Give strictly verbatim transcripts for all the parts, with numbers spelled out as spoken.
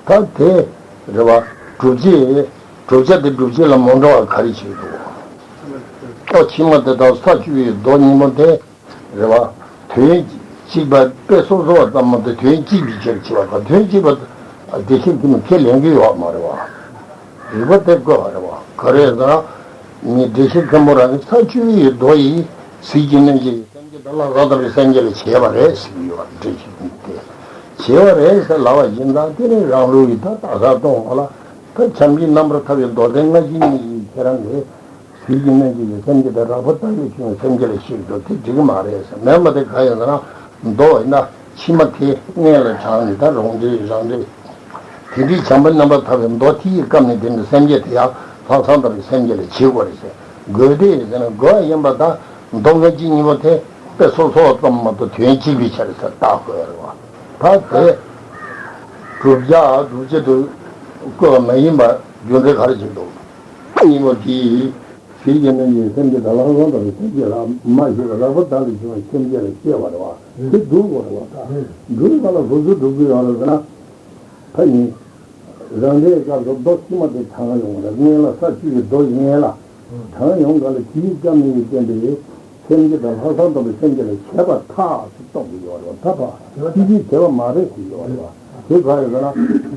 ད་དེ་རེད་བ། སྒྲུབ་བྱེད། བསྒྲུབ་བྱ་དེ་སྒྲུབ་བྱེད་ལ་མ་འགྲོ་བ་ག་རེ་བྱེད་འདུག་མདོ་ཕྱི་མ་དེ་དང་ས་བཅུ་པའི་མདོ་གཉིས་པོ་དེ་རེད་བ། དོན་གཅིག་པ་དཔེ་སོ་སོ་བ་ཙམ་མ་གཏོགས་དོན་གཅིག་པའི་ཕྱིར་བྱེད་པ་དང་དོན་གཅིག་པ་དེ་བཞིན་དུ་ཁས་ལེན་གྱི་ཡོད་མ་རེད་བ། རིགས་པ་དེ་བཀོད་པ་རེད་བ། ག་རེ་ཟེར་ན། ངས་འགྲེལ་བཤད་མཁན་པོ་རང་གི་ས་བཅུ་པའི་མདོ་ཡིས་ཟིལ་གྱིས་གནོན་བྱེད་ཀྱི་སེམས་བསྐྱེད་དང་ལྷག་བསམ་དང་བའི་སེམས་བསྐྱེད་ལ་བྱེད་པ་རེད་ཟེར་གྱི་ཡོད་པ་འགྲེལ་བཤད་དེ། བྱེད་པ་རེད་ཟེར་ལབ་པ་ཡིན་ཙང་དེ་ནི་རང་ལུགས་ཀྱི་ད་རྟགས་གསལ་གཏོང་བ་ལ། ད་བྱམས་ཀྱི་རྣམ་པར་ཐར་པའི་མདོ་སྡེ་ལྔ་བཅུ་གཉིས་ཀྱི་ཁྱེད་རང་གིས་ཟིལ་གྱིས་གནོན་བྱེད་ཀྱི་སེམས་བསྐྱེད་དང་རགས་པ་ལྟ་བུའི་བྱུང་བའི་སེམས་བསྐྱེད་ལ་བཤད་འདུག་དེ་འགྲིག་གི་མ་རེད་ཟེར། མེད་མ་དེ་ག་ཡིན་ཟེར་ན། མདོ་ཡིན་ན་ཕྱི་མ་དེ་སྔོན་ལ་དྲངས་ནས་ད་རང་འགྲེལ་རང་འགྲེལ། དེ་འདྲའི་བྱམས་པའི་རྣམ་པར་ཐར་པའི་མདོ་དེའི་སྐབས་ནས་དེ་ནི་སེམས་བསྐྱེད་དེ་ཡང་ལྷག་བསམ་དང་བའི་སེམས་བསྐྱེད་ལ་བྱེད་དགོས་རེད་ཟེར། དགོས་དེ་ཟེར་ན་དགོས་ཡིན་པ་དང་མདོ་ལྔ་བཅུ་གཉིས་པོ་དེ་དཔེ་སོ་སོ་ཙམ་མ་གཏོགས་དོན་གཅིག་པའི་ཕྱིར་ཟེར་བཏགས་དགོས་རེད་བ། ད་དེ་བསྒྲུབ་བྱ་བསྒྲུབ་བྱེད་དུ་བཀོད་པ་མ་ཡིན་པ་རྒྱུ་མཚན་ག་རེ་ཞིག་འདུག་གཉིས་པོ་དེ་ཟིལ་གྱིས་གནོན་བྱེད་ཀྱི་སེམས་བསྐྱེད་དང་ལྷག་བསམ་དང་བའི་སེམས་བསྐྱེད་ལ་མ་ཞུགས་པར་རགས་པ་དག་ལས་བྱུང་བའི་སེམས་བསྐྱེད་ལ་བཤད་པ་རེད་བ། དེ་སྒྲུབ་དགོས་རེད་བ། ད་སྒྲུབ་པ་ལ་སོ་སོས་སྒྲུབ་དགོས་ཡོད་རེད་ཟེར་ན། ད་ཡིན། རང་འགྲེལ་སྐབས་སུ་མདོ་ཕྱི་མ་དེ་དྲངས་ཡོང་བ་རེད། སྔོན་ལ་ས་བཅུ་པའི་མདོ་ཡི་སྔོན་ལ་དྲངས་ཡོང་ག་ལ་དེའི་སྐབས་ནས་བསྟན་པའི་སེམས་བསྐྱེད་དང་ལྷག་བསམ་དང་བའི་སེམས་བསྐྱེད་ལ་བྱེད་པར་ཐལ་ཟེར་གཏོང་གི་ཡོད་རེད་བ། ད་ཕ་ཅི་ཅིག་བྱེད་པ་མ་རེད་ཟེར་ཡོད་རེད་བ། དེ་ག་རེ་ཟེར་ན།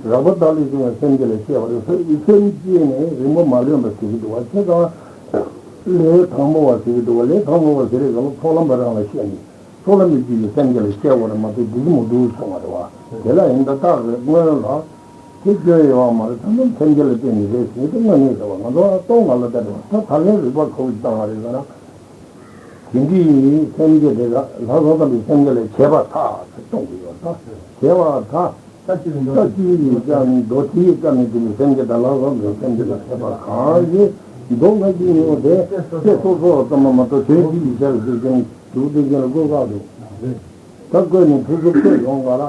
རགས་པ་དག་ལས་བྱུང་བའི་སེམས་བསྐྱེད་ལ་བཤད་པ་རེད། སེམས་བསྐྱེད་ནི་རིང་པོ་མ་ལོན་པ་ཟེར་གྱི་འདུག་བ། བྱས་ཙང་ལས་དང་པོ་བ་ཟེར་གྱི་འདུག་བ། ལས་དང་པོ་བ་ཟེར་རེད་ག་ལ་ཚོགས་ལམ་པ་རང་ལ་བཤད་ནས། ཚོགས་ལམ་པའི་རྒྱུད་ཀྱི་སེམས་བསྐྱེད་ལ་བཤད་པ་རེད་མ་གཏོགས་འགྲིག་གི་མི་འདུག་གསུངས་པ་རེད་བ། དེ་ལ་ཡིན་ད་རྟགས་རེད། སྔོན་ལ་དེ་སྐྱོན་ཡོད་པ་མ་རེད། ད་དུང་སེམས་བསྐྱེད་ལ་བརྟེན་ནས་རེད་ཟེར་དེ་དངོས་གནས་རེད་བ། ང་ཚོ་ལ་སྟོང་ང་ལ་བལྟས་རེད་བ། ད་ད་ལན་རིགས་པ་ག་བ་ཞིག་བཏང་བ་རེད་ཟེར་ན། དེ་འདྲའི་སེམས་བསྐྱེད་དེ་ལ་ལྷག་བསམ་དང་བའི་སེམས་བསྐྱེད་ལ་བྱེད་པར་ཐལ་ཟེར་གཏོང་གི་ཡོད། ད་བྱེད་པར་ཐལ། ས་བཅུ་པའི་སྐབས་ནས་མདོ་དེའི་སྐབས་ནས་དེ་ནི་སེམས་བསྐྱེད་དང་ལྷག་བསམ་དང་སེམས་བསྐྱེད་ལ་བྱེད་པ་གང་ཞིག་མདོ་ལྔ་བཅུ་གཉིས་པོ་དེ་དཔེ་སོ་སོ་བ་ཙམ་མ་གཏོགས་དོན་གཅིག་གི་ཕྱིར་ཟེར་ཀྱང་འདུག་དེ་ཀྱང་ལ་བཀོད་ཁག་འདུག་ད་བཀོད་ནས་ཕུན་སུམ་ཚོགས་ཡོང་ག་ལ།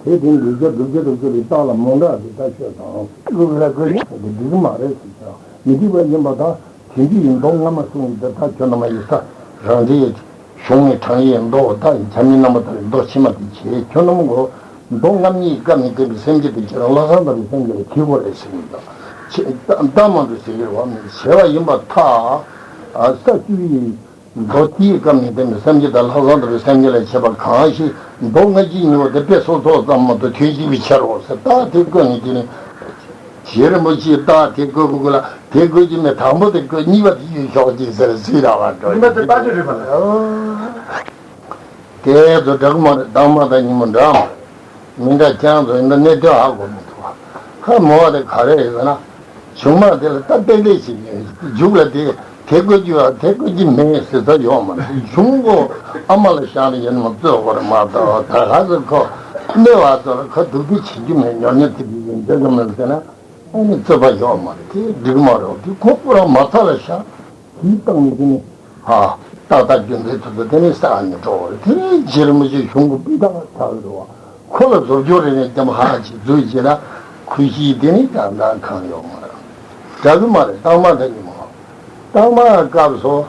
དེ་དེ་འདུལ་བྱ་སྒྲུབ་བྱེད་དུ་བཀོད་པའི་རྟགས་ལ་མང་དྲགས་དེ་ལྟ་ཤོད་དང་། བཀོད་ལ་བཀོད་ནས་དེ་འགྲིག་གི་མ་རེད་ཟེར་ཀྱང་མི་འགྲིག་པ་ཡིན་པ་དང་། དེ་འདྲའི་མདོ་སྔ་མ་གསུངས་ཡོད་པ་ད་ཁྱོད་རྣམ་པ་ཡི་ས་རང་འགྲེལ་གཞུང་ནས་དྲངས་ཡས་མདོ་ད་བྱམས་སྙིང་རྣམ་པར་ཐར་པའི་མདོ་ཕྱི་མ་དེ་བྱས། ཁྱོད་རྣམ་པ་མདོ་ལྔ་བཅུ་གཉིས་སྐབས་ནས་བསྟན་པའི་སེམས་བསྐྱེད་དེ་ཁྱེད་རང་ལྷག་བསམ་དང་བའི་སེམས་བསྐྱེད་ལ་བྱེད་དགོས་རེད་ཟེར་གྱི་འདུག་ཆེ་ད་ལྟ་མ་འགྲོ་ཟེར་གྱི་རེད་བ། མི་བྱས་པ་ཡིན་པར་ཐལ། ས་བཅུ་ཡི་མདོ་དེའི་སྐབས་ནས་བསྟན་པའི་སེམས་བསྐྱེད་དང་ལྷག་བསམ་དང་བའི་སེམས་བསྐྱེད་ལ་བྱེད་པ་གང་ཞིག་མདོ་ལྔ་བཅུ་གཉིས་པོ་དེ་དཔེ་སོ་སོ་ཙམ་མ་གཏོགས་དོན་གཅིག་པའི་ཕྱིར་རོ་ཟེར་རྟགས་དེ་བཀོད་ནས་དེ་ནི། རྗེ་རིན་པོ་ཆེས་རྟགས་དེ་བཀོད་དགོས་ལ་དེ་བཀོད་ཀྱི་མེད། དང་པོ་དེ་བཀོད། གཉིས་པ་དེ་གཡུག་ཤོག་ཅིག་ཟེར་ཚིག་རག་པ་འགྲོ། གཉིས་པ་དེ་ལྟ་ཅི་རེད་པ་ལ། དེ་ཚོ་འདྲ་གི་མ་རེད། དང་མ་དང་གཉིས་མ་འདྲ་མ་རེད། མི་འདྲ་ཁྱེད་རང་ཚོ་ཡིན་ན་གནད་དོན་ཧ་གོ་མི་ཐུབ་པ། ཧ་མོ་བ་དེ་ག་རེ་རེད་ཟེར་ན། གཞུང་མ་དེ་ལ་ད་ཏན་ཏན་ཞིག་མཇུག་ལ་དེ་དེ་བཀོད་རྒྱུ་ཡ་དེ་བཀོད་རྒྱུ་མེད་ཟེར་ས་ཡོད་མ་རེད། གཞུང་གོ་ཨ་མ་ལ་བཞག་ནས་ཡིན་ནམ་རྩོད་དགོས་རེད་མ་གཏོགས། ད་ག་ཚོད་ཁོ་གནོད་པ་ཚོ་ལ་ཁོ་སྡུག་སྡུག་བྱེད་རྒྱུ་མེད། ཉོ་ཉོ་དེ་དེ་ཡིན་འདོད་ཀྱི་མེད་ཟེར་ན། ཨ་ནི་རྩོད་པ་ཡོད་མ་རེད། དེ་འགྲིག་མ་རེད། དེ་ཁོ་ཁོ་རང་མ་ཚ་ལ་བཞག་དེའི་སྟེང་ནས་དེ་ནི་ཧ་ཏག་ཏག་རྒྱུ་འབྲས་ཐོབ་ཚེ་དེ་ནི་ས་ནས་འགྲོ་བ་རེད། དེ་ནི་རྗེ་རིན་པོ་ཆེ་གཞུང་གི་སྤུས་དག་ཆགས་ཡོད་རེད་བ། ཁོ་ལ་བཟོ་བཅོས་རེ་ནས་ཀྱང་ཧ་ཅིག་བཟོས་བྱས་ན་ཁུ་ཤི་དེ་ནི་ད་ལྟ་གང་ཡོད་མ་རེད། འདྲ་གི་མ་རེད། རྟགས་མ་དེ་ནི་མ་རེད། རྟགས་མ་སྐབས་སུ།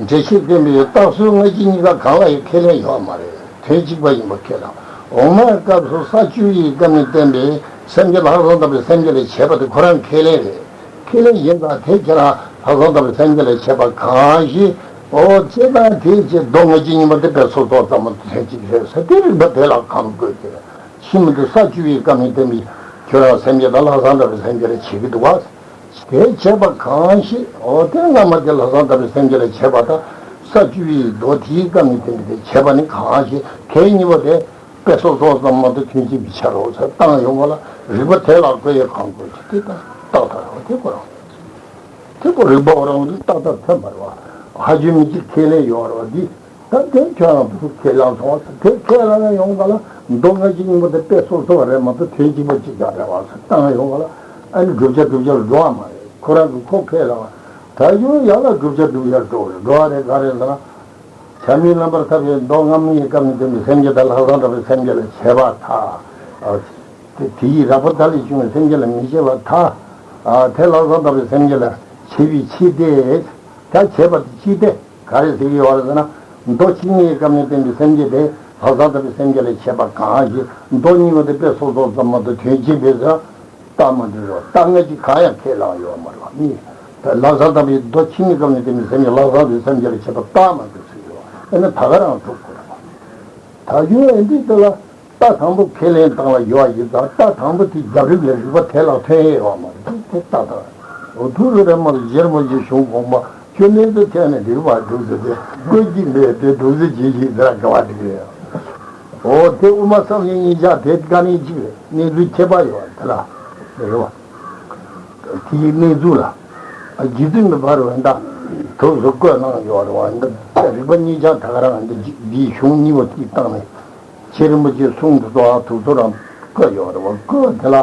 འགྲེལ་བཤད་བསྟན་པའི་རྟགས་གསལ་ལྔ་བཅུ་གཉིས་ཀ་གང་ལ་ཡང་ཁས་ལེན་ཡོད་མ་རེད། དོན་གཅིག་པ་ཡིན་པ་ཁས་བླངས། འོག་མའི་སྐབས་སུ་ས་བཅུ་པའི་སྐབས་ནས་བསྟན་པའི་སེམས་བསྐྱེད་ལྷག་བསམ་དང་བའི་སེམས་བསྐྱེད་ལ་བྱེད་པ་དེ་ཁོ་རང་ཁས་ལེན་རེད། ཁས་ལེན་ཡིན་ཙང་དེ་ཁྱེད་རང་ལྷག་བསམ་དང་བའི་སེམས་བསྐྱེད་ལ་བྱེད་པ་གང་ཞིག་འོ་ཅེ་དང་དེ་ཅེས་མདོ་ལྔ་བཅུ་གཉིས་པ་དེ་དཔེ་སོ་སོ་ཙམ་མ་དོན་གཅིག་རེད་ཟེར་དེ་རིགས་པ་དེ་ལ་གང་དགོས་ཀྱི་རེད། ཤི་མི་དུ་ས་བཅུ་པའི་སྐབས་ནས་བསྟན་པའི་ཁྱོད་རང་སེམས་བསྐྱེད་དང་ལྷག་བསམ་དང་བའི་སེམས་བསྐྱེད་ལ་བྱེད་ཀྱི་འདུག་བ། དེ་བྱས་པ་གང་ཞིག་འོ་དེ་སྔ་མ་དེ་ལྷག་བསམ་དང་བའི་སེམས་བསྐྱེད་ལ་བྱས་པ་དང་ས་བཅུ་པའི་མདོ་དེའི་སྐབས་ནས་བསྟན་པའི་དེ་བྱས་པ་ནི་གང་ཞིག་གལ་གཉིས་པོ་དེ་དཔེ་སོ་སོ་ཙམ་མ་གཏོགས་དོན་གཅིག་པའི་ཕྱིར་རོ་ཟེར་བཏང་ཡོང་བ་ལ་རིགས་པ་དེ་ལ་བཀོད་ཡས་གང་དགོས་ཀྱི་དེ་ལྟར་རྟགས་ཐ་རོ་དེ་ཁོ་རང་དེ་ཁོ་རིགས་པ་རང་གི་རྟགས་ཐ་ཐོན་པ་རེད་བ། ཧ་ཅང་མི་གཅིག་ཁས་ལེན་ཡོད་རེད་བ་འདི། ད་དེ་ཁྱོད་རང་ཚོ་ཁས་བླངས་སོང་བ། དེ་ཁས་བླངས་ཡོང་ག་ལ་མདོ་ལྔ་བཅུ་གཉིས་པོ་དེ་དཔེ་སོ་སོ་བ་རེད་མ་གཏོགས་དོན་གཅིག་པ་གཅིག་རྐྱང་རེད་བ་ཟེར་བཏང་ཡོང་ག་ལ། ཨ་ནི་བསྒྲུབ་བྱ་བསྒྲུབ་བྱ་ལ་འགྲོ་བ་མ་རེད། ཁོ་རང་གི་ཁོ་ཁས་བླངས་བ། ད་གཞུང་ཡང་ལ་བསྒྲུབ་བྱ་བསྒྲུབ་བྱ་ལ་འགྲོ་བ་རེད། འགྲོ་བ་རེད་ག་རེད་ཟེར་ན། བྱམས་སྙིང་རྣམ་པར་ཐར་པའི་མདོ་ལྔ་བཅུའི་སྐབས་ནས་བསྟན་པའི་སེམས་བསྐྱེད་དང་ལྷག་བསམ་དང་བའི་སེམས་བསྐྱེད་ལ་བྱེད་པར་ཐལ། དེ་དེ་ཡིས་རགས་པ་དག་ལས་བྱུང་བའི་སེམས་བསྐྱེད་ལ་མི་བྱེད་པར་ཐལ། དེ་ལྷག་བསམ་དང་བའི་སེམས་བསྐྱེད་ལ་བྱེད་པའི་ཕྱིར་ཏེ། ད་བྱེད་པ་དེ་ཅི་སྟེ་ག་རེ་ཟེར་གྱི་ཡོད་རེད་ཟེར་ན། མདོ་ཕྱི་མའི་སྐབས་ནས་བསྟན་པའི་སེམས་བསྐྱེད་དེ་ལྷག་བསམ་དང་བའི་སེམས་བསྐྱེད་ལ་བྱེད་པ་གང་ཞིག་མདོ་གཉིས་པོ་དེ་དཔེ་སོ་སོ་ཙམ་མ་གཏོགས་དོན་གཅིག་པས་ཟེར། རྟགས་མ་འགྲིག་རོ། རྟགས་ལྔ་གཅིག་གང་ཡང་ཁས་བླངས་ཡོད་མ་རེད་བ། གཉིས། ད་ལྷག་བསམ་དང་པོའི་མདོ་ཕྱི་མའི་སྐབས་ནས་བསྟན་པའི་སེམས་ཀྱི་ལྷག་བསམ་དང་སེམས་བསྐྱེད་ལ་བྱེད་པ་རྟགས་མ་འགྲིག་ཚུལ་ཡོད། ཨེ་ན་ད་ག་རང་གྲུབ་དགོས་རེད་བ། ད་ཡུལ་ཨེ་འདྲི་དེ་ལ་རྟགས་དང་པོ་ཁས་ལེན་བཏང་ལ་ཡོད་ཡིན་ཙང་རྟགས་དང་པོ་དེ་རྒྱབ་རིགས་ལ་རིགས་པ་དེ་ལ་ཐོན་ཡས་ཡོད་མ་རེད། དེ་རྟགས་དང་། འོ་ཐུགས་རེ་རེ་མ་རེད། རྗེ་རིན་པོ་ཆེ་གཞུང་དགོངས་པ་ཁྱོད་གནས་ཚུལ་ཐད་ནས་རིགས་པ་སྒྲུབ་ཟེར་ཏེ་བཀོད་ཀྱི་མེད་དེ་སྒྲུབ་ཟེར་གྱིས་ཤིག་ཟེར་དགའ་བ་འགྲིག་རེད། འོ་དེ་དབུ་མ་བསམ་གཞིག་གཉིས་ཆ་དེ་དཀའ་གནད་གཅིག་རེད། གནས་ཚུལ་ཁྱད་པར་ཡོད་དེ་ལ་རེད་བ། དེའི་གནས་ཚུལ་ལ་རྗེ་བཙུན་མི་ཕམ་བས་ད་ཐུགས་སུ་བཀོད་གནང་ཡོད་རེད་བ། འདི་རིགས་པ་གཉིས་ཆ་ད་ག་རང་འདི་འདིའི་གཞུང་གཉིས་པོ་གཅིག་བཏང་ནས་རྗེ་རིན་པོ་ཆེའི་གསུང་དུ་གཙོ་བོ་ཐུགས་ཚོ་རང་བཀོད་ཡོད་རེད་བ། བཀོད་དེ་ལ་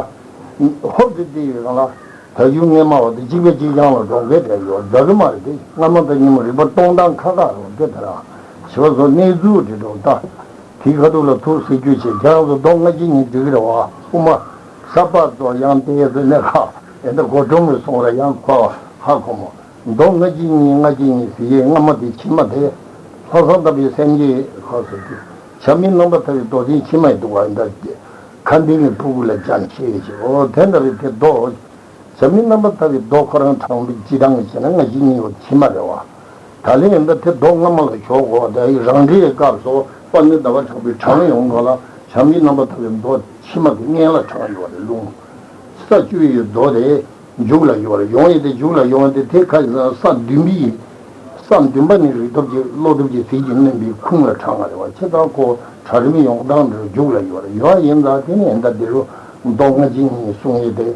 ཧོབ་ཏེ་བལྟས་ཡོད་གང་ལ། ད་ཡུལ་སྔས་མ་བ་དེ་གཅིག་པའི་གཅིག་རྐྱང་ལ་འགྲོ་མཁན་རེད་ཡོད་འདྲ་གི་མ་རེད་དེ། སྔ་མ་དང་ཉིན་མོ་རིགས་པ་སྟོང་སྟངས་ཁ་ཁ་རུ་དེ་ལྟར་བྱེད་པ་སོགས་གནས་ཚུལ་དེ་འགྲོ་ད། དེའི་ཁ་ཐུག་ལ་ཐུགས་སྲིད་རྒྱུ་བྱེད་ཁྱེད་རང་ཚོ་མདོ་སྔ་ཕྱི་གཉིས་འགྲིག་གི་རེད་བ། དབུ་མ་ས་པ་ཏོ་ཡང་ཏེ་ཡེ་ཏུ་ནེ་ཁ་ཨེ་ད་གོ་གྲུབ་མི་སོང་ར་ཡང་ཁོ་ཧ་གོ་མོ། མདོ་སྔ་ཕྱི་གཉིས་སྔ་ཕྱི་གཉིས་ཟེར་ཡས་སྔ་མ་དེ་ཕྱི་མ་དེ་ལྷག་བསམ་དང་པོའི་སེམས་བསྐྱེད་ཁོ་སོ་དེ་བྱམས་སྙིང་རྣམ་པར་ཐར་པའི་མདོ་དེ་ཕྱི་མ་ཡི་འདུག་བ་ཡིན་ད། ཁ་འདི་ནི་ཕྲུ་གུ་ལ་སྦྱར་ནས་བཤད་ཡོད་ཅེས། འོ་དེ་འདྲ་བའི་དེ་མདོ། བྱམས་སྙིང་རྣམ་པར་ཐར་པའི་མདོ་ཁོ་རང་དྲང་པོའི་སྤྱི་དང་ཞེ་ན་སྔ་ཕྱི་གཉིས་པོ་ཕྱི་མ་རེད་བ། ད་ལན་ཡིན་ད་དེ་མདོ་སྔ་མ་ལ་ཞོག་གོ། ད་ཡི་རང་འགྲེལ་གྱི་སྐབས་སུ་དཔལ་ལྡན་ཟླ་བ་གྲགས་པའི་དྲངས་ཡོང་གོ་ལ་བྱམས་སྙིང་རྣམ་པར་ཐར་པའི་མདོ་ཕྱི་མ་དེ་སྔན་ལ་དྲངས་ཡོད་རེད། ལུང་ས་བཅུ་པའི་མདོ་དེ་མཇུག་ལ་ཡོད་རེད། ཡོང་ཡི་དེ་མཇུག་ལ་ཡོང་ཡི་དེ་དེ་ཁ་ས་བདུན་པའི་ས་བདུན་པ་ནི་རིགས་སྟོབས་ཀྱི་བློ་སྟོབས་ཀྱི་ཚིག་གིས་གནོན་པའི་ཁུངས་ལ་དྲངས་པ་རེད་བ། ཆེ་ད་ཁོ་གྲལ་རིམ་ཡོང་སྟངས་འདིར་མཇུག་ལ་ཡོད་རེད། ཡོད་ཡིན་ད་དེ་ནི་ཡིན་ད་འདི་རུ་མདོ་སྔ་ཕྱི་གཉིས་གསུང་ཡི་དེ།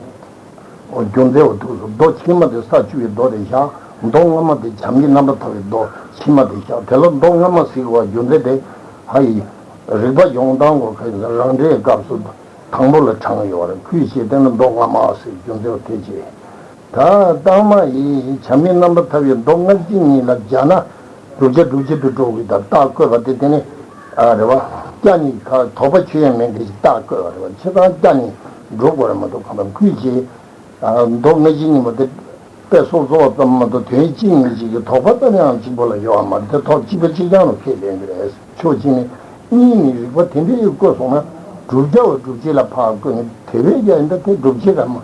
རྒྱུ་མཚན་འོ་ཐུགས་སུ་མདོ་ཕྱི་མ་དེ་ས་བཅུ་པའི་མདོ་དེ་བཞག་མདོ་སྔ་མ་དེ་བྱམས་སྙིང་རྣམ་པར་ཐར་པའི་མདོ་ཕྱི་མ་དེ་བཞག་དེ་ལ་མདོ་སྔ་མ་ཟེར་བ་རྒྱུ་མཚན་དེ་ཧ་ཡི་རིགས་པ་ཡོང་སྟངས་གོ་ཁ་ཡི་རང་འགྲེལ་སྐབས་སུ་དང་པོ་ལ་དྲངས་ཡོད་རེད། ཁུལ་བྱས་དེ་ནི་མདོ་སྔ་མ་ཟེར་རྒྱུ་མཚན་འོ་དེ་བྱས། ད་ལྟག་མ་ཡི་བྱམས་སྙིང་རྣམ་པར་ཐར་པའི་མདོ་སྔ་ཕྱི་གཉིས་ལ་སྦྱར་ན་བསྒྲུབ་བྱ་སྒྲུབ་བྱེད་དུ་འགྲོ་གི་ད་རྟགས་བཀོད་པ་དེ་དེ་ནི་ཨ་རེད་བ། སྐྱ་ནི་ཁ་དོགས་པ་ཆོས་ཡང་མེད་འདི་ཞིག་རྟགས་བཀོད་པ་རེད་བ། ཆེ་ཚང་སྐྱ་ནི་འགྲོ་དགོས་རེད་མ་གཏོགས་གང་ལྟར་ཁུལ་བྱས། མདོ་སྔ་ཕྱི་གཉིས་པོ་དེ་དཔེ་སོ་སོ་ཙམ་མ་གཏོགས་དོན་གཅིག་ཉིད་ཅིག་གི་དོགས་པ་ཙམ་ཡང་གཅིག་པོ་ལ་ཡོད་པ་མ་རེད། དེ་ཐོག་གཅིག་པ་གཅིག་རྐྱང་རུ་ཁས་ལེན་གྱི་རེད། ཕྱོགས་གཅིག་ནས་གཉིས་ནས་རིགས་པ་དེ་འདྲའི་བཀོད་སོང་ན་བསྒྲུབ་བྱ་བ་སྒྲུབ་བྱེད་ལ་ཕར་བཀོད་ནས་དེ་བས་ཀྱང་ཡིན་ད་དེ་བསྒྲུབ་བྱེད་རེད་མ་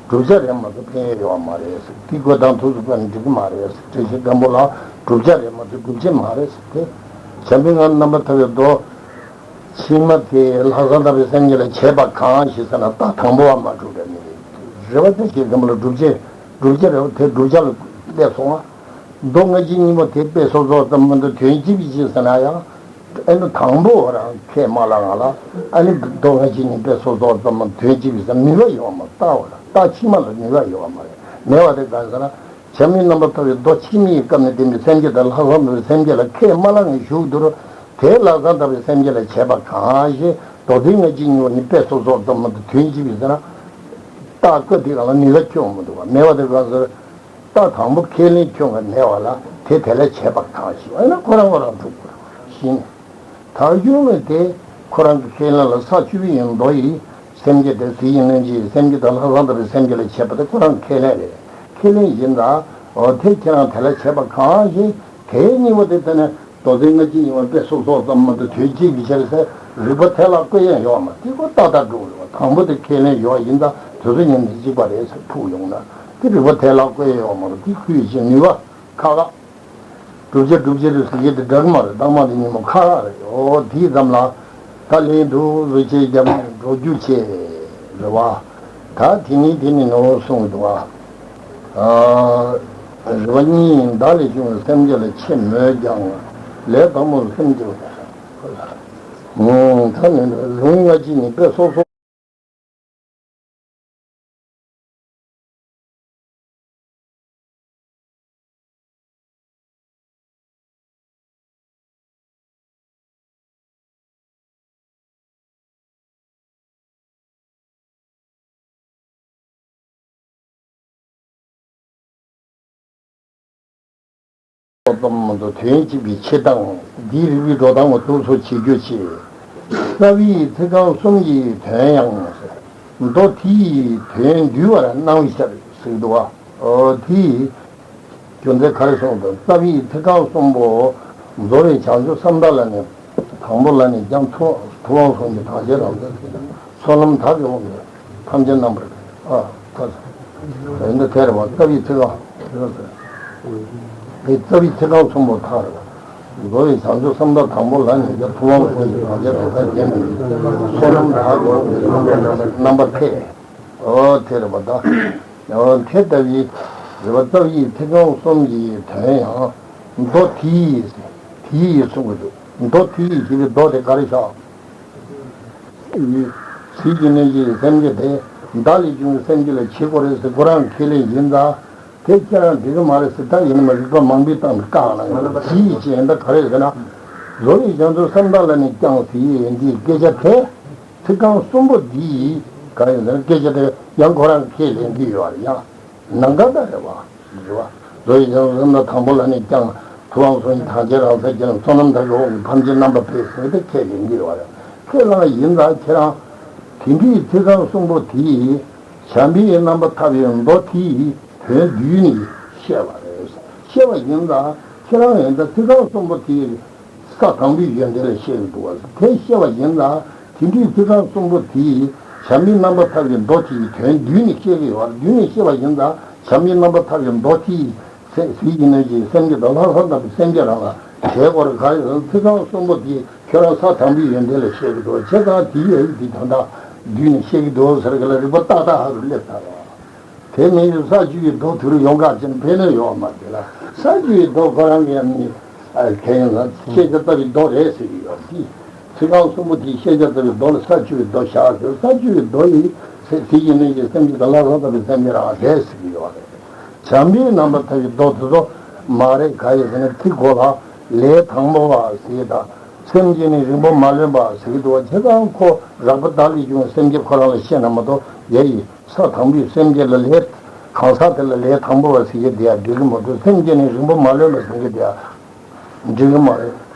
བསྒྲུབ་བྱ་རེད་མ་གཏོགས་ཕན་ཡོན་ཡོད་པ་མ་རེད་ཟེར། དེ་བཀོད་སྟངས་ཐུགས་སུ་བཀོད་ནས་འགྲིག་གི་མ་རེད་ཟེར། འགྲེལ་བཤད་སྒམ་པོ་ལ་བསྒྲུབ་བྱ་རེད་མ་གཏོགས་སྒྲུབ་བྱེད་མ་རེད་ཟེར་ཏེ། བྱམས་པའི་ངང་རྣམ་པར་ཐར་པའི་མདོ། ཕྱི་མ་དེ་ལྷག་བསམ་དང་པོའི་སེམས་བསྐྱེད་ལ་བྱེད་པ་གང་ཞེས་ཟེར་ན་རྟགས་དང་པོ་བ་མ་གྲུབ་པའི་མི་རེད། རེད་བ། དེ་ཞེས་གང་ལ་བསྒྲུབ་བྱེད་བསྒྲུབ་བྱེད་རེད་བ། དེ་བསྒྲུབ་བྱ་ལ་སླེབས་སོང་བ། མདོ་སྔ་ཕྱི་གཉིས་པོ་དེ་དཔེ་སོ་སོ་ཙམ་མ་གཏོགས་དོན་གཅིག་པའི་ཕྱིར་ཟེར་ན་ཡང་ཨེ་ནི་དང་པོ་བ་རང་ཁས་མ་བླངས་ང་ལ་ཨ་ནི་མདོ་སྔ་ཕྱི་གཉིས་དཔེ་སོ་སོ་ཙམ་མ་གཏོགས་དོན་གཅིག་པའི་ཟེར་ནུས་པ་ཡོད་མ་རྟགས་བ་རྟགས་ཕྱི་མ་ལ་ནུས་པ་ཡོད་མ་རེད། མེད་བ་དེ་གང་ཟེར་ན། བྱམས་སྙིང་རྣམ་པར་ཐར་པའི་མདོ་ཕྱི་མའི་སྐབས་ནས་བསྟན་པའི་སེམས་བསྐྱེད་དང་ལྷག་བསམ་དང་སེམས་བསྐྱེད་ལ་ཁས་མ་བླངས་ནས་བཞུགས་དུས་དེ་ལྷག་བསམ་དང་པོའི་སེམས་བསྐྱེད་ལ་བྱེད་པ་གང་ཞེས་མདོ་སྡེ་སྔ་ཕྱི་གཉིས་པོ་ནི་དཔེ་སོ་སོ་ཙམ་མ་གཏོགས་དོན་གཅིག་པའི་ཟེར་ན། རྟགས་བཀོད་དེ་གང་ལ་ནུས་པ་ཁྱོན་མི་འདུག་བ། མེད་བ་དེ་གང་ཟེར། རྟགས་དང་པོ་ཁས་ལེན་ཁྱོན་ག་མེད་བ་ལ་དེ་དེ་ལ་བྱེད་པ་གང་ཞེས་པ་ཡིན་ན་ཁོ་རང་ཁོ་རང་གྲུབ་དགོས་ཤིང་། ད་གཞུང་ལ་དེ་ཁོ་རང་གི་ཁས་ལེན་ལ་ས་བཅུ་པའི་མདོ་ཡི་སེམས་བསྐྱེད་དང་ཟིལ་གྱིས་གནོན་བྱེད་སེམས་བསྐྱེད་དང་ལྷག་བསམ་དང་པོའི་སེམས་བསྐྱེད་ལ་བྱེད་པ་དེ་ཁོ་རང་ཁས་ལེན་རེད། ཁས་ལེན་ཡིན་ད། འོ་དེ་ཁྱེད་རང་དེ་ལ་བྱེད་པ་གང་ཞིག་དེའི་གཉིས་པོ་དེ་དེ་ནས་མདོ་སྡེ་སྔ་ཕྱི་གཉིས་པོ་དཔེ་སོ་སོ་ཙམ་མ་གཏོགས་དོན་གཅིག་གི་ཕྱིར་ཟེར་རིགས་པ་དེ་ལ་བཀོད་ཡས་ཡོད་མ་དེ་ཁོ་ཏག་ཏག་འགྲོ་རེད་བ། དང་པོ་དེ་ཁས་ལེན་ཡོད་ཡིན་ད་དུས་ཚོད་ཉིན་དེ་གཅིག་པ་རེད་ཟེར་ཕུག་ཡོང་ན་དེ་རིགས་པ་དེ་ལ་བཀོད་ཡས་ཡོད་མ་རེད། དེ་ཁུལ་གྱི་ནུས་པ་ཁག་ཁག་བསྒྲུབ་བྱ་བསྒྲུབ་བྱེད་རེད་ཟེར་གྱི་དེ་འདྲ་མ་རེད། རྟགས་མ་དེ་ཉིན་མོ་ཁ་ཁ་རེད། ཨོ་དེའི་ཙམ་ལ་ད་ལན་དུ་བཟོ་བྱེད་རྒྱབ་ནས་འགྲོ་རྒྱུ་བྱེད་རེད་བ། ད་དེ་ནི་དེ་ནི་ནོ་གསུངས་འདུག་བ། རེ་བ་གཉིས་བདག་ལས་བྱུང་བའི་སེམས་བསྐྱེད་ལ་ཆེས་མོས་ཀྱང་ལས་དང་པོར་སེམས་བསྐྱེད་པ། ད་ནི་ལུང་སྔ་ཕྱི་ནི་དཔེ་སོ་སོ། ཙམ་མ་གཏོགས་དོན་གཅིག་པའི་ཕྱིར་དང་འདིའི་རིགས་པའི་འགྲོ་སྟངས་ངོ་སྟོང་སོགས་བྱེད་རྒྱུ་བྱེད། རྩ་བའི་ཚིག་རྐང་གསུམ་གྱི་དོན་ཡང་མདོ་དེའི་དོན་འདུལ་བར་སྣང་ཤར་ཟེར་འདུག་བ། ཨོ་དེའི་རྒྱུ་མཚན་ག་རེ་སོང་དང་རྩ་བའི་ཚིག་རྐང་གསུམ་པོ་རྫོགས་པའི་བྱང་ཆུབ་སེམས་དང་ལ་ནི་དང་པོ་ལ་ནི་རྒྱ་མཚོ་ཐུབ་དབང་གསུམ་གྱི་དག་བྱེད་རང་མཚན་ཟེར་ན་བསོད་ནམས་དག་གི་དབང་གིས་ཐམས་ཅད་རྣམ་པར། ཨ། ད་འདི་དེ་རེད་པ། རྩ་བའི་ཚིག་རྐང་། དེ་རྩ་བའི་ཚིག་རྐང་གསུམ་པོ་ཐག་རེད་པ། རྫོགས་པའི་བྱང་ཆུབ་སེམས་དང་དང་པོ་ལ་ནི་ཐུབ་དབང་གསུམ་གྱི་དག་ཆེ་རང་སར་བརྒྱན་པའི་བསོད་ནམས་དག་གོ་རྣམ་པར་འཕེལ། ཨོ་དེ་རེད་པ། ད་ཨོ་དེ་ལྟ་བུའི་རེད་པ། རྩ་བའི་ཚིག་རྐང་གསུམ་གྱི་དོན་ཡང་མདོ་དེ་ཡིས། དེ་ཡིས་གསུང་གི་འདུག་མདོ་དེ་ཡིས་ཞེས་པའི་མདོ་དེ་ག་རེ་བཞག་ཟིལ་གྱིས་གནོན་བྱེད་སེམས་བསྐྱེད་དེ། བདག་ལས་བྱུང་བའི་སེམས་བསྐྱེད་ལ་བྱེད་དགོས་རེད་ཟེར་ཁོ་རང་ཁས་ལེན་ཡིན་ཙང་། དེ་ཁྱེད་རང་འགྲིག་གི་མ་རེད་ཟེར། ད་ཡིན་ནའི་རིགས་པ་མང་པོའི་སྟེང་ནས་བཀག་གནང་ཡོད། དེ་ཡིས་ཅེས་ད་ག་རེ་ཟེར་ན། རྫོགས་པའི་བྱང་ཆུབ་སེམས་དག་ལ་ནི་ཀྱང་ཟེར་ཡས་འདིའི་སྐད་ཆ་དེ། ཚིག་རྐང་གསུམ་པོ་འདི་ཡིས་ག་རེ་ཟེར་ན། སྐད་ཆ་དེ་ཡང་ཁོ་རང་ཁས་ལེན་གྱི་ཡོད་རེད། ཡང་ནམ་མཁའ་ལྟར་རེད་པ། རེད་པ། རྫོགས་པའི་བྱང་ཆུབ་སེམས་དང་དང་པོ་ལ་ནི་ཀྱང་ཐུབ་དབང་གསུམ་གྱི་དག་ཆེ་རང་སར་བརྒྱན། བསོད་ནམས་དག་གི་དབང་གིས་ཕམ་བྱེད་རྣམ་པར་འཕེལ་ཟེར་ཏེ་ཁས་ལེན་གྱི་ཡོད་རེད། ཁས་བླངས་ཡིན་ཙང་ཁྱེད་རང་དེ་འདྲའི་ཚིག་རྐང་གསུམ་པོ་དེ་ཡིས་བྱམས་པའི་རྣམ་པར་ཐར་པའི་མདོ་དེ་ཡི་དོན་བསྡུས་ནས་བཤད་པ་རེད། བཤད་པ་ཡིན་ཙང་ཁྱེད་རང་ཡིན་ད་ཚིག་རྐང་གསུམ་པོ་དེ་ཡི་ས་དང་པོའི་ཡོན་ཏན་ལ་བཤད་ཀྱི་འདུག་པ། དེ་བཤད་པ་ཡིན་ཙང་དེ་འདྲའི་ཚིག་རྐང་གསུམ་པོ་དེ་ཡིས་བྱམས་པའི་རྣམ་པར་ཐར་པའི་མདོ་དེ་ཡི་དོན་བསྡུས་ནས་བཤད་ཀྱི་ཡོད་པ། བསྡུས་ནས་བཤད་པ་ཡིན་ཙང་བྱམས་པའི་རྣམ་པར་ཐར་པའི་མདོ་དེ་ཡི་ཟིལ་གྱིས་གནོན་བྱེད་སེམས་བསྐྱེད་དང་། ལྷག་བསམ་དང་པོའི་སེམས་བསྐྱེད་རང་ལ་བྱེད་དགོས་རེད། ག་རེ་ཟེར་ན་ཚིག་རྐང་གསུམ་པོ་དེ་ཁྱོད་རང་ས་དང་པོའི་ཡོན་ཏན་ལ་བཤད་ཀྱི་འདུག་བྱས་ཙང་དེའི་ཡོན་ཏན་དེ་ད་ལྟ་བསྡུས་ནས་བཤད་ཀྱི་འདུག་ཟེར་གི་ལ་རིགས་པ་ཏག་ཏག་ཧ་གོ་སླེབས་ཚར་བ། དེ་མིན་ས་བཅུ་པའི་མདོ་དེ་རུ་ཡོང་ག་ཅིག་ཕན་ནུས་ཡོད་མ་རེད་ལ། ས་བཅུ་པའི་མདོ་ཁོ་རང་གི་ནི་ཨ་ཁས་ལེན་ན་ཤེས་བྱ་ལྟ་བུའི་མདོ་རེད་ཟེར་གྱི་ཡོད་དེ། ཚིག་རྐང་གསུམ་པོ་དེའི་ཤེས་བྱ་ལྟ་བུའི་མདོ་ལ་ས་བཅུ་པའི་མདོ་བཞག་ཡོད། ས་བཅུ་པའི་མདོ་ཡི་ཟིལ་གྱིས་གནོན་བྱེད་སེམས་བསྐྱེད་དང་། ལྷག་བསམ་དང་པོའི་སེམས་བསྐྱེད་རང་རེད་ཟེར་གྱི་ཡོད་རེད། བྱམས་པའི་རྣམ་པར་ཐར་པའི་མདོ་དེ་ཚོ་མ་རེད། ག་རེ་ཟེར་ན་ཚིག་གོ་ལ་ལས་དང་པོ་བ་ཟེར་གྱི་དང་། སེམས་བསྐྱེད་ནི་རིང་པོ་མ་ལོན་པ་ཟེར་གྱི་འདུག་པ། བྱས་ཙང་ཁོ་རགས་པ་བདག་ལས་བྱུང་བའི་སེམས་བསྐྱེད་ཁོ་རང་ལ་བཤད་ན་མ་གཏོགས། ཡ་ཡི་ས་དང་པོའི་སེམས་བསྐྱེད་ལ་ལས། གང་ཟག་དེ་ལ་ལས་དང་པོ་བ་ཟེར་གྱི་དེ་ཡང་འགྲིག་གི་མི་འདུག་སེམས་བསྐྱེད་ནི་རིང་པོ་མ་ལོན་པ་ཟེར་གྱི་དེ་ཡང་འགྲིག་གི་མ་རེད།